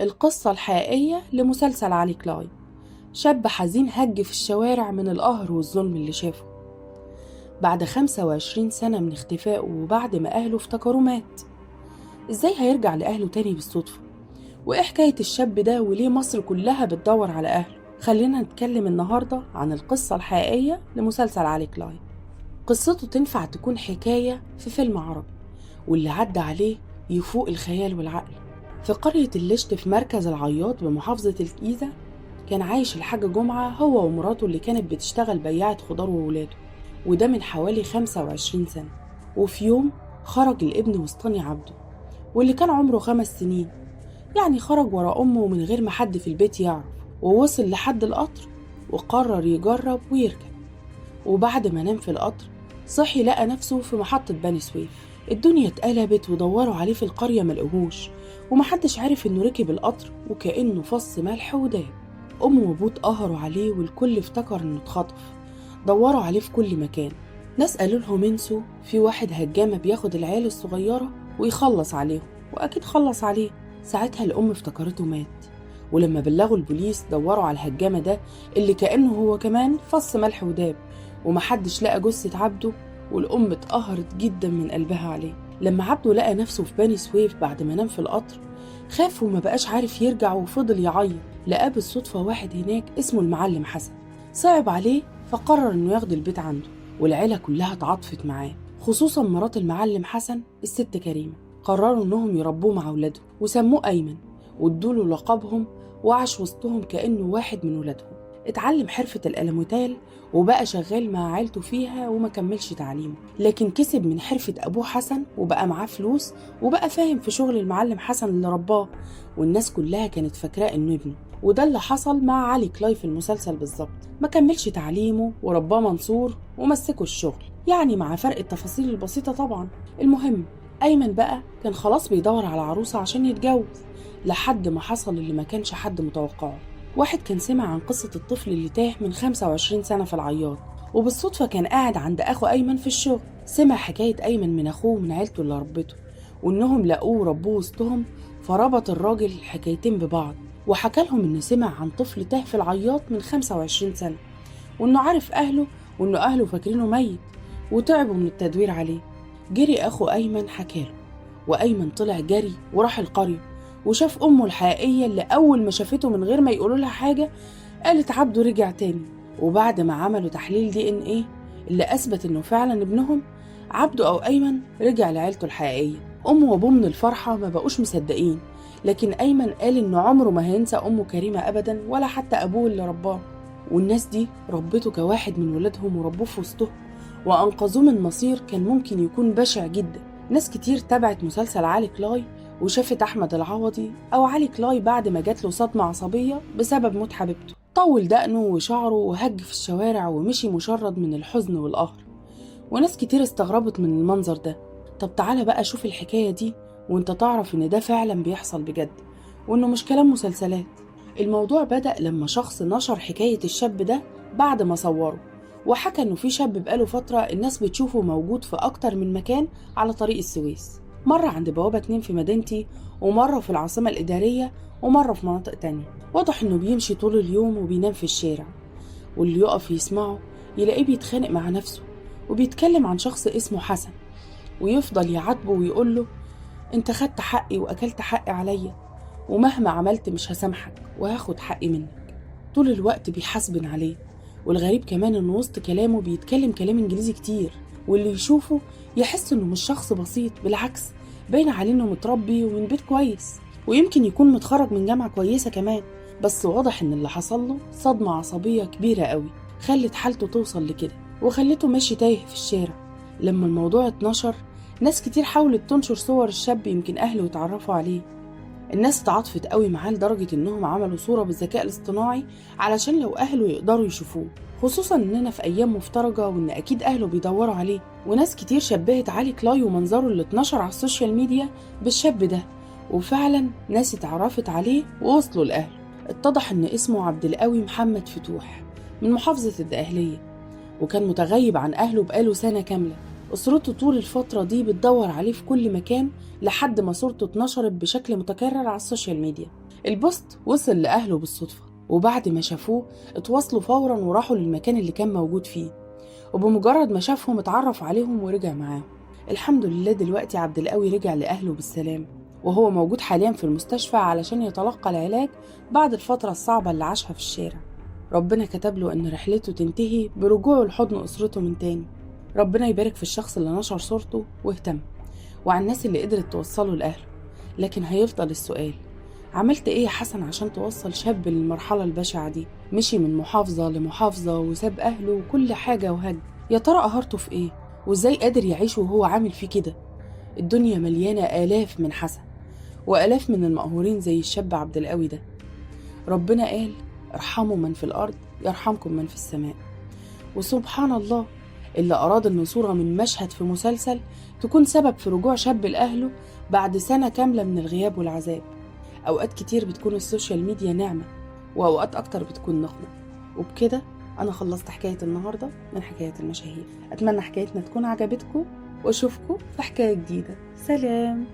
القصة الحقيقية لمسلسل علي كلاي، شاب حزين هج في الشوارع من القهر والظلم اللي شافه بعد 25 سنة من اختفائه، وبعد ما أهله افتكروا مات. إزاي هيرجع لأهله تاني بالصدفة؟ وإيه حكاية الشاب ده وليه مصر كلها بتدور على أهله؟ خلينا نتكلم النهاردة عن القصة الحقيقية لمسلسل علي كلاي. قصته تنفع تكون حكاية في فيلم عربي، واللي عدى عليه يفوق الخيال والعقل. في قرية اللشت في مركز العياط بمحافظة الجيزة كان عايش الحاج جمعة هو ومراته اللي كانت بتشتغل بياعة خضار وولاده، وده من حوالي 25 سنة. وفي يوم خرج الابن وسطاني عبده واللي كان عمره 5 سنين، يعني خرج ورا أمه من غير ما حد في البيت يعرف، ووصل لحد القطر وقرر يجرب ويركب. وبعد ما نام في القطر صحي لقى نفسه في محطة بني سويف. الدنيا اتقلبت ودوروا عليه في القرية ملقوهوش، ومحدش عارف انه ركب القطر، وكأنه فص ملح وداب. أمه وأبوه اتقهروا عليه والكل افتكر انه اتخطف. دوروا عليه في كل مكان، ناس قالوا لهم انسوا، في واحد هجامة بياخد العيال الصغيرة ويخلص عليهم، وأكيد خلص عليه. ساعتها الأم افتكرته مات، ولما بلغوا البوليس دوروا على الهجامة ده اللي كأنه هو كمان فص ملح وداب، ومحدش لقى جثة عبده. والأم اتقهرت جدا من قلبها عليه. لما عبده لقى نفسه في بني سويف بعد ما نام في القطر خاف وما بقاش عارف يرجع وفضل يعيط. لقاه بالصدفة واحد هناك اسمه المعلم حسن، صعب عليه فقرر انه ياخد البيت عنده، والعيلة كلها تعاطفت معاه، خصوصا مرات المعلم حسن الست كريمة. قرروا انهم يربوه مع ولادهم وسموه أيمن وادوله لقبهم، وعاش وسطهم كأنه واحد من ولادهم. اتعلم حرفة الألموتال وبقى شغال مع عيلته فيها وما كملش تعليمه، لكن كسب من حرفة أبوه حسن وبقى معاه فلوس وبقى فاهم في شغل المعلم حسن اللي رباه، والناس كلها كانت فاكراه إنه ابنه. وده اللي حصل مع علي كلاي في المسلسل بالظبط، ما كملش تعليمه ورباه منصور ومسكه الشغل، يعني مع فرق التفاصيل البسيطة طبعا. المهم أيمن بقى كان خلاص بيدور على عروسة عشان يتجوز، لحد ما حصل اللي ما كانش حد متوقعه. واحد كان سمع عن قصة الطفل اللي تاه من 25 سنة في العياط، وبالصدفة كان قاعد عند أخو أيمن في الشغل. سمع حكاية أيمن من أخوه ومن عيلته اللي ربته، وإنهم لقوه وربوه وسطهم، فربط الراجل الحكايتين ببعض وحكى لهم إنه سمع عن طفل تاه في العياط من 25 سنة، وإنه عارف أهله، وإنه أهله فاكرينه ميت وتعبوا من التدوير عليه. جري أخو أيمن حكاله، وأيمن طلع جري وراح القرية وشاف أمه الحقيقية اللي أول ما شافته من غير ما يقولوا لها حاجة قالت عبده رجع تاني. وبعد ما عملوا تحليل DNA اللي أثبت إنه فعلا ابنهم، عبده أو أيمن رجع لعيلته الحقيقية. أمه وأبوه من الفرحة ما بقوش مصدقين، لكن أيمن قال إنه عمره ما هينسى أمه كريمة أبدا، ولا حتى أبوه اللي رباه. والناس دي ربته كواحد من ولادهم وربوه في وسطهم، وأنقذوه من مصير كان ممكن يكون بشع جدا. ناس كتير تابعت مسلسل علي كلاي وشافت أحمد العوضي أو علي كلاي بعد ما جات له صدمة عصبية بسبب موت حبيبته. طول دقنه وشعره وهج في الشوارع ومشي مشرد من الحزن والقهر، وناس كتير استغربت من المنظر ده. طب تعالى بقى شوف الحكاية دي وانت تعرف ان ده فعلا بيحصل بجد، وانه مش كلام مسلسلات. الموضوع بدأ لما شخص نشر حكاية الشاب ده بعد ما صوره، وحكى انه في شاب بقاله فترة الناس بتشوفه موجود في أكتر من مكان على طريق السويس، مرة عند بوابة 2 في مدينتي، ومرة في العاصمة الإدارية، ومرة في مناطق تانية. واضح انه بيمشي طول اليوم وبينام في الشارع، واللي يقف يسمعه يلاقيه بيتخانق مع نفسه وبيتكلم عن شخص اسمه حسن، ويفضل يعاتبه ويقوله انت خدت حقي وأكلت حقي عليا، ومهما عملت مش هسامحك وهاخد حقي منك. طول الوقت بيحاسبن عليه. والغريب كمان انه وسط كلامه بيتكلم كلام انجليزي كتير، واللي يشوفه يحس انه مش شخص بسيط، بالعكس باين عليه انه متربي ومن بيت كويس، ويمكن يكون متخرج من جامعة كويسة كمان. بس واضح ان اللي حصل له صدمة عصبية كبيرة قوي خلت حالته توصل لكده، وخلته ماشي تايه في الشارع. لما الموضوع اتنشر ناس كتير حاولت تنشر صور الشاب يمكن اهله يتعرفوا عليه. الناس تعاطفت قوي معاه لدرجة انهم عملوا صورة بالذكاء الاصطناعي علشان لو اهله يقدروا يشوفوه، خصوصا اننا في ايام مفترجة وان اكيد اهله بيدوروا عليه. وناس كتير شبهت علي كلاي ومنظره اللي اتنشر على ال social media بالشاب ده، وفعلا ناس اتعرفت عليه ووصلوا لأهله. اتضح ان اسمه عبد القوي محمد فتوح من محافظة الدقهلية، وكان متغيب عن اهله بقاله سنة كاملة. أسرته طول الفترة دي بتدور عليه في كل مكان لحد ما صورته اتنشرت بشكل متكرر على ال social media. ال post وصل لأهله بالصدفة، وبعد ما شافوه اتواصلوا فورا وراحوا للمكان اللي كان موجود فيه، وبمجرد ما شافهم اتعرف عليهم ورجع معاهم. الحمد لله دلوقتي عبد القوي رجع لأهله بالسلام، وهو موجود حاليا في المستشفى علشان يتلقى العلاج بعد الفترة الصعبة اللي عاشها في الشارع. ربنا كتب له إن رحلته تنتهي برجوعه لحضن أسرته من تاني. ربنا يبارك في الشخص اللي نشر صورته واهتم، وعلى الناس اللي قدرت توصله لأهله. لكن هيفضل السؤال، عملت إيه يا حسن عشان توصل شاب للمرحلة البشعة دي؟ مشي من محافظة لمحافظة وساب أهله وكل حاجة وهج. يا ترى قهرته في إيه؟ وإزاي قادر يعيش وهو عامل فيه كده؟ الدنيا مليانة آلاف من حسن وآلاف من المقهورين زي الشاب عبد القوي ده. ربنا قال ارحموا من في الأرض يرحمكم من في السماء. وسبحان الله اللي أراد إن صورة من مشهد في مسلسل تكون سبب في رجوع شاب لأهله بعد سنة كاملة من الغياب والعذاب. أوقات كتير بتكون ال social media نعمة، وأوقات أكتر بتكون نقمة. وبكده أنا خلصت حكاية النهاردة من حكاية المشاهير. أتمنى حكايتنا تكون عجبتكم، وأشوفكم في حكاية جديدة. سلام.